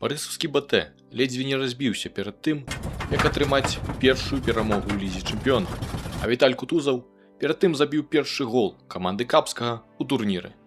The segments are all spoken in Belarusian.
Барысаўскі БАТЭ ледзьве не разбіўся перад тым, як атрымаць першую перамогу ў Лізе чэмпіёнаў. А Віталь Кутузаў перад тым забіў першы гол каманды Капскага ў турніры.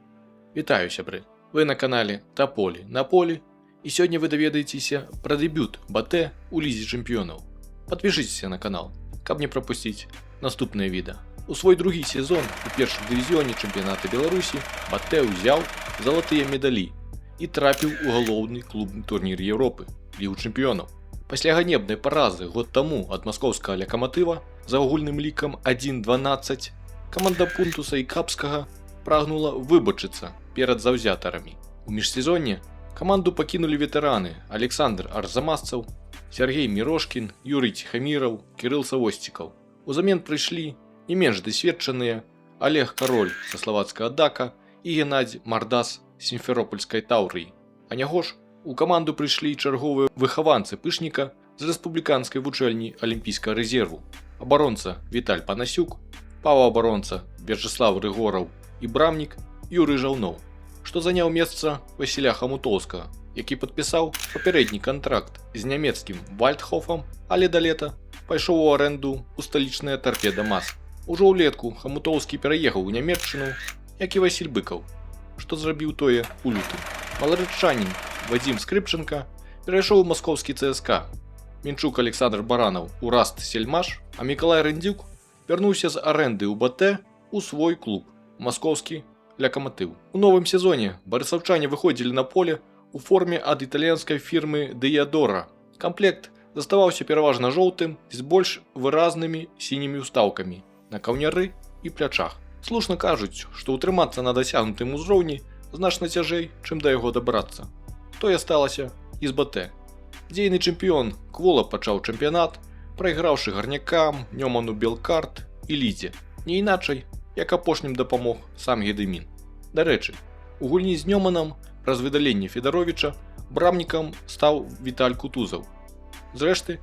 Вітаю, сябры. Вы на канале Таполі на полі, і сёння вы даведаецеся пра дэбют БАТЭ ў Лізе чэмпіёнаў. Падпішыцеся на канал, каб не прапусціць наступнае відэа. У свой другі сезон у першым дывізіёне чэмпіяната Беларусі БАТЭ ўзяў залатыя медалі і трапіў у галоўны клубны турнір Еўропы — Лігу чэмпіёнаў. Пасля ганебнай паразы год таму ад маскоўскага Лакаматыва за агульным лікам 1-12 каманда Пунтуса і Капскага прагнула выбачыцца перад заўзятарамі. У міжсезонне каманду пакінулі ветэраны Аляксандр Арзамасцаў, Сяргей Мірошкін, Юрый Ціхаміраў, Кірыл Савосцікаў. Узамен прыйшлі не менш дасведчаныя Алег Кароль са славацкага Дака і Генадзь Мардас з сімферопальскай Таўрыі. А нягож, у каманду прыйшлі чарговыя выхаванцы Пышніка з рэспубліканскай вучэльні алімпійскага рэзерву. Абаронца Віталь Панасюк, паўабаронца Вячаслаў Рыгораў і брамнік Юрый Жаўноў, што заняў месца Васіля Хамутоўскага, які падпісаў папярэдні кантракт з нямецкім Вальдхофам, але да лета пайшоў у арэнду ў сталічнае Тарпеда Мас. Ужо ўлетку Хамутоўскі пераехаў у Нямеччыну, як і Васіль Быкаў, што зрабіў тое ў лютым. Маларычанін Вадзім Скрыпчанка перайшоў у маскоўскі ЦСКА. Мінчук Аляксандр Баранаў у Ростсельмаш, а Мікалай Рындзюк вярнуўся з арэнды ў БАТЭ у свой клуб, маскоўскі Лакаматыў. У новым сезоне барысаўчане выходзілі на поле у форме ад італьянскай фірмы Дыядора. Камплект заставаўся пераважна жоўтым з больш выразнымі сінімі ўстаўкамі на каўняры і плячах. Слушна кажуць, што ўтрымацца на дасягнутым узроўні значна цяжэй, чым да яго дабрацца. Тое сталася і з БАТЭ. Дзейны чэмпіён квола пачаў чэмпіянат, прайграўшы Гарнякам, Нёману Белкарт і Лідзе. Не іначай, як апошнім дапамог сам Гедымін. Дарэчы, у гульні з Нёманам праз выдаленне Федаровіча брамнікам стаў Віталь Кутузаў. Зрэшты,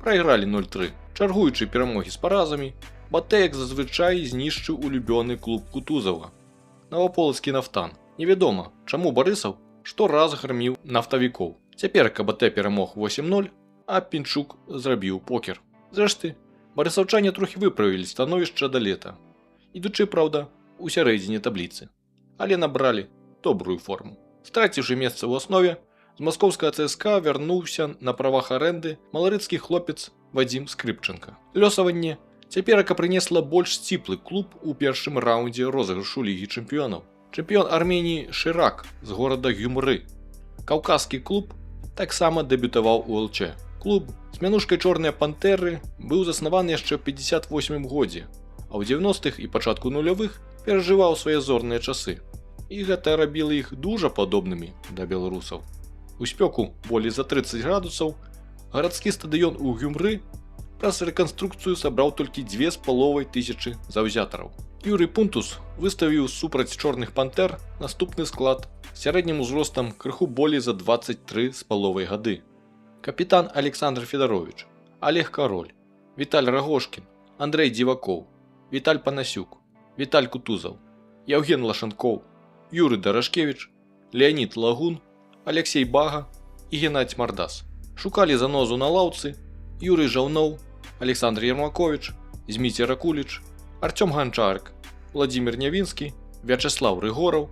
прайгралі 0-3. Чаргуючы перамогі з паразамі, БАТЭ, як зазвычай, знішчыў улюбёны клуб Кутузава — наваполацкі Нафтан. Невядома, чаму Барысаў штораз граміў нафтавікоў. Цяпер БАТЭ перамог 8-0, а Пінчук зрабіў покер. Зрэшты, барысаўчане трохі выправілі становішча да лета. Ідучы, праўда, у сярэдзіне табліцы. Але набралі добрую форму. Страціўшы месца ў аснове, з маскоўскага ЦСКА вярнуўся на правах арэнды маларыцкі хлопец Вадзім Скрыпчанка. Лёсаванне цяперака прынесла больш сціплы клуб у першым раўндзе розыгрышу Лігі чэмпіёнаў. Чэмпіён Арменіі Шырак з горада Гюмры. Каўказскі клуб таксама дэбютаваў у ЛЧ. Клуб з мянушкай «Чорныя пантэры» быў заснаваны яшчэ ў 58 годзе, а ў 90-х і пачатку нулявых перажываў свае зорныя часы. І гэта рабіла іх дужа падобнымі да беларусаў. У спёку болей за 30 градусаў гарадскі стадыён у Гюмры праз рэканструкцыю сабраў толькі 2500 заўзятараў. Юрый Пунтус выставіў супраць «Чорных пантэр» наступны склад з сярэднім узростам крыху болей за 23,5 гады. Капітан Аляксандр Федаровіч, Алег Кароль, Віталь Рагошкін, Андрэй Дзівакоў, Віталь Панасюк, Віталь Кутузаў, Яўген Лашанкоў, Юры Дарашкевіч, Леанід Лагун, Аляксей Бага і Генадзь Мардас. Шукалі занозу на лаўцы Юрый Жаўноў, Аляксандр Ермаковіч, Зміцер Акуліч, Арцём Ганчарык, Уладзімір Нявінскі, Вячаслаў Рыгораў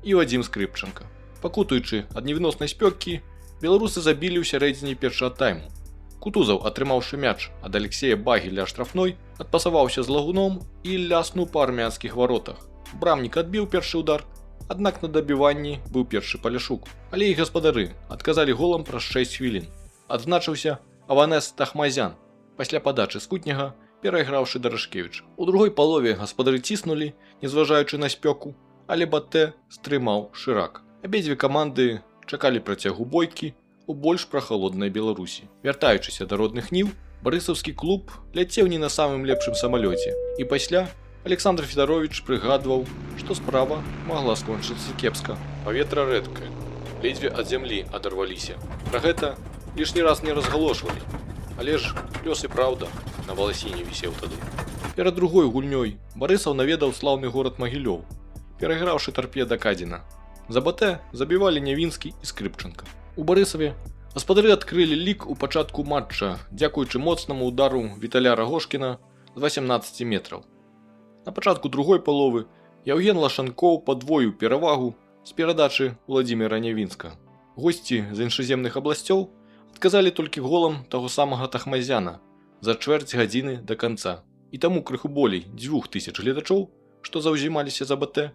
і Вадзім Скрыпчанка. Пакутуючы ад невыноснай спёкі, беларусы забілі ў сярэдзіне першага тайму. Кутузаў, атрымаўшы мяч ад Аляксея Багі ля штрафной, адпасаваўся з Лагуном і ляснуў па армянскіх варотах. Брамнік адбіў першы удар, аднак на дабіванні быў першы Паляшук. Але і гаспадары адказалі голам праз 6 хвілін. Адзначыўся Аванес Тахмазян, пасля падачы з кутняга перайграўшы Дарашкевіча. У другой палове гаспадары ціснулі, незважаючы на спёку, але БАТЭ стрымаў Шырак. Абедзве каманды чакалі працягу бойкі у больш прахалоднай Беларусі. Вяртаючыся да родных ніў, барысаўскі клуб ляцеў не на самым лепшым самалёце. І пасля Аляксандр Федаровіч прыгадваў, што справа магла скончыцца кепска. Паветра рэдкае, ледзьве ад зямлі адарваліся. Пра гэта лішні раз не разгалошвалі. Але ж лёс і праўда на валасіне вісеў тады. Перад другой гульнёй Барысаў наведаў слаўны горад Магілёў, перайграўшы Тарпеда Кадзіна. За БАТЭ забівалі Нявінскі і Скрыпчанка. У Барысаве Гаспадары адкрылі лік у пачатку матча, дзякуючы моцнаму удару Віталя Рагошкіна з 18 метраў. На пачатку другой паловы Яўген Лашанкоў падвоіў перавагу з перадачы Уладзіміра Нявінскага. Госці з іншаземных абласцёў адказалі толькі голам таго самага Тахмазяна за чвэрць гадзіны да канца. І таму крыху болей 2000 гледачоў, што заўзімаліся за БАТЭ,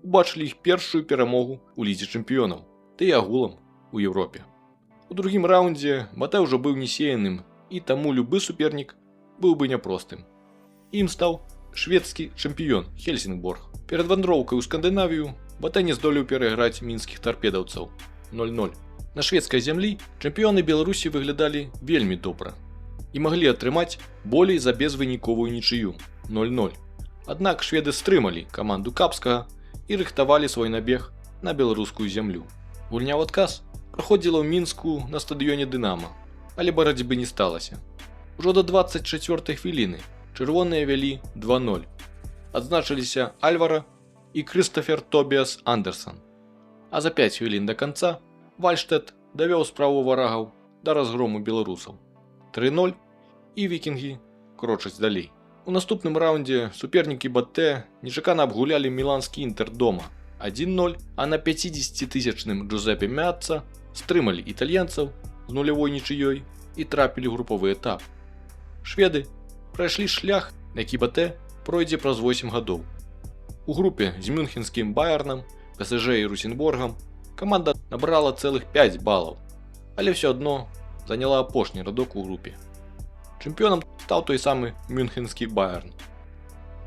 убачылі іх першую перамогу ў Лізе чэмпіёнаў, ды і агулам у Еўропе. У другім раўндзе БАТЭ ўжо быў несеяным, і таму любы супернік быў бы няпростым. Ім стаў шведскі чэмпіён Хельсінгборг. Перад вандроўкай у Скандынавію БАТЭ не здолеў перайграць мінскіх тарпедаўцаў 0-0. На шведскай зямлі чэмпіёны Беларусі выглядалі вельмі добра і маглі атрымаць болей за безвыніковую нічыю 0-0. Аднак шведы стрымалі каманду Капскага і рыхтавалі свой набег на беларускую зямлю. Гульня ў адказ праходзіла ў Мінску на стадыёне Дынама, але барацьбы не сталася. Ужо да 24 хвіліны чырвоныя вялі 2-0. Адзначыліся Альвара і Крыстафер Тобіас Андерсон. А за 5 хвілін да канца Вальштэт давёў справу варагаў да разгрому беларусаў. 3-0, і вікінгі крочаць далей. У наступным раўндзе супернікі БАТЭ нечакана абгулялі міланскі Інтэр дома 1-0, а на 50-тысячным Джузепе Меацца стрымалі італьянцаў з нулявой нічыёй і трапілі ў групавы этап. Шведы прайшлі шлях, які БАТЭ пройдзе праз 8 гадоў. У групе з мюнхенскім Байернам, ПСЖ і Русенборгам каманда набрала цэлых 5 балаў, але ўсё адно заняла апошні радок у групе. Чэмпіёнам стаў той самы мюнхенскі Байерн.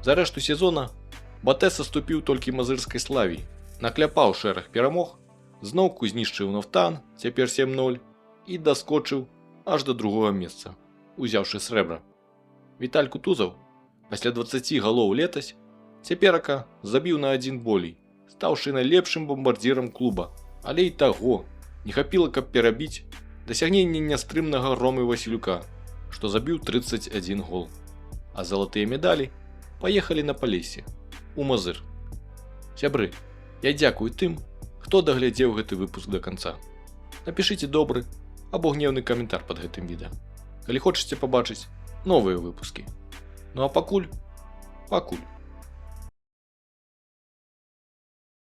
За рэшту сезона БАТЭ саступіў толькі мазырскай Славіі, накляпаў шэраг перамог, зноўку знішчыў Нафтан, цяпер 7-0, і даскочыў аж да другога месца, узяўшы срэбра. Віталь Кутузаў пасля 20 галоў летась цяперака забіў на адзін болей, стаўшы найлепшым бамбардзірам клуба, але і таго не хапіла, каб перабіць дасягненне нястрымнага Ромы Васілюка, што забіў 31 гол. А залатыя медалі паехалі на Палессе, у Мазыр. Сябры, я дзякую тым, хто даглядзеў гэты выпуск да канца. Напішыце добры або гнеўны каментар пад гэтым відэа, калі хочаце пабачыць новыя выпускі. Ну а пакуль, пакуль.